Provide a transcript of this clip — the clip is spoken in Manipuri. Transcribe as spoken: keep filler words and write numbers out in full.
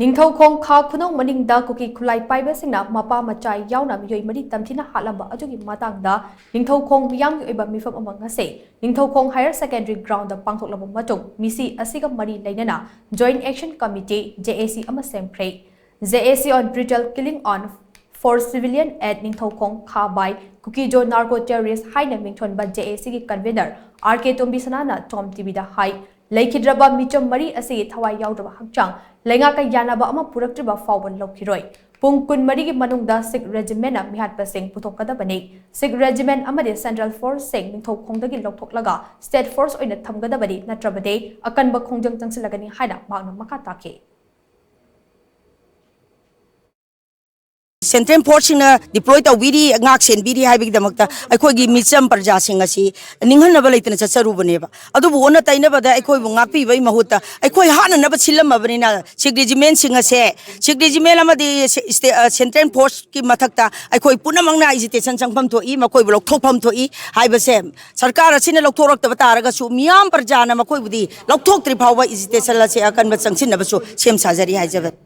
ꯅꯤꯡꯊꯧꯈꯣꯡ ꯈꯥ ꯈꯨꯅꯧ ꯃꯅꯤꯡꯗ ꯀꯨꯀꯤ ꯈꯨꯠꯂꯥꯏ ꯄꯥꯏꯕꯁꯤꯡꯅ ꯃꯄꯥ ꯃꯆꯥ ꯌꯥꯎꯅ ꯃꯤꯑꯣꯏ ꯃꯔꯤ ꯇꯝꯊꯤꯅ ꯍꯥꯠꯂꯝꯕ ꯑꯗꯨꯒꯤ ꯃꯇꯥꯡꯗ ꯅꯤꯡꯊꯧꯈꯣꯡ ꯃꯤꯌꯥꯝꯒꯤ ꯑꯣꯏꯕ ꯃꯤꯐꯝ ꯑꯃ ꯉꯁꯤ ꯅꯤꯡꯊꯧꯈꯣꯡ ꯍꯥꯌꯔ ꯁꯦꯀꯦꯟꯗꯔꯤ ꯒ꯭ꯔꯥꯎꯟꯗ ꯄꯥꯡꯊꯣꯛꯂꯕ ꯃꯇꯨꯡ ꯃꯤꯁꯤ ꯑꯁꯤꯒ ꯃꯔꯤ ꯂꯩꯅꯅ Joint Action Committee, J A C, ꯑꯃ ꯁꯦꯝꯈ꯭ꯔꯦ꯫ J A C on brutal killing on for civilian at Ningthoukhong ꯈꯥ by Kuki-Zo narco terrorist ꯍꯥꯏꯅ ꯃꯤꯡꯊꯣꯟꯕ J A C ꯒꯤ convener R K ꯇꯣꯝꯕꯤꯁꯅꯥꯅ Tom T V ꯗ ꯍꯥꯏ, ꯂꯩꯈꯤꯗ꯭ꯔꯕ ꯃꯤꯆꯝ ꯃꯔꯤ ꯑꯁꯤꯒꯤ ꯊꯋꯥꯏ ꯌꯥꯎꯗꯕ ꯍꯛꯆꯥꯡ ꯂꯩꯉꯥꯛꯀ ꯌꯥꯅꯕ ꯑꯃ ꯄꯨꯔꯛꯇ꯭ꯔꯤꯕ ꯐꯥꯎꯕ ꯂꯧꯈꯤꯔꯣꯏ꯫ ꯄꯨꯡ ꯀꯨꯟꯃꯔꯤꯒꯤ ꯃꯅꯨꯡꯗ Sikh regiment ꯅ ꯃꯤꯍꯥꯠꯄꯁꯤꯡ ꯄꯨꯊꯣꯛꯀꯗꯕꯅꯤ꯫ Sikh regiment ꯑꯃꯗꯤ central force ꯁꯤꯡ ꯅꯤꯡꯊꯧꯈꯣꯡꯗꯒꯤ ꯂꯧꯊꯣꯛꯂꯒ state force ꯑꯣꯏꯅ ꯊꯝꯒꯗꯕꯅꯤ, ꯅꯠꯇ꯭ꯔꯕꯗꯤ ꯑꯀꯟꯕ ꯈꯣꯡꯖꯪ ꯆꯪꯁꯤꯜꯂꯒꯅꯤ ꯍꯥꯏꯅ ꯃꯍꯥꯛꯅ ꯃꯈꯥ ꯇꯥꯈꯤ꯫ Central force ꯁꯤꯡꯅ deploy ꯇꯧꯕꯤꯔꯤ, ꯉꯥꯛ ꯁꯦꯟꯕꯤꯔꯤ ꯍꯥꯏꯕꯒꯤꯗꯃꯛꯇ ꯑꯩꯈꯣꯏꯒꯤ ꯃꯤꯆꯝ ꯄ꯭ꯔꯖꯥꯁꯤꯡ ꯑꯁꯤ ꯅꯤꯡꯍꯟꯅꯕ ꯂꯩꯇꯅ ꯆꯠꯆꯔꯨꯕꯅꯦꯕ꯫ ꯑꯗꯨꯕꯨ ꯑꯣꯟꯅ ꯇꯩꯅꯕꯗ ꯑꯩꯈꯣꯏꯕꯨ ꯉꯥꯛꯄꯤꯕꯒꯤ ꯃꯍꯨꯠꯇ ꯑꯩꯈꯣꯏ ꯍꯥꯠꯅꯅꯕ ꯁꯤꯜꯂꯝꯃꯕꯅꯤꯅ, Sikh regiment ꯁꯤꯡ ꯑꯁꯦ, Sikh regiment ꯑꯃꯗꯤ central force ꯀꯤ ꯃꯊꯛꯇ ꯑꯩꯈꯣꯏ ꯄꯨꯝꯅꯃꯛꯅ agitation ꯆꯪꯐꯝ ꯊꯣꯛꯏ, ꯃꯈꯣꯏꯕꯨ ꯂꯧꯊꯣꯛꯐꯝ ꯊꯣꯛꯏ ꯍꯥꯏꯕꯁꯦ ꯁꯔꯀꯥꯔ ꯑꯁꯤꯅ ꯂꯧꯊꯣꯛꯂꯛꯇꯕ ꯇꯥꯔꯒꯁꯨ ꯃꯤꯌꯥꯝ ꯄ꯭ꯔꯖꯥꯅ ꯃꯈꯣꯏꯕꯨꯗꯤ ꯂꯧꯊꯣꯛꯇ꯭ꯔꯤ ꯐꯥꯎꯕ agitation ꯑꯁꯦ ꯑꯀꯟꯕ ꯆꯪꯁꯤꯟꯅꯕꯁꯨ ꯁꯦꯝ ꯁꯥꯖꯔꯤ ꯍꯥꯏꯖꯕꯅꯤ꯫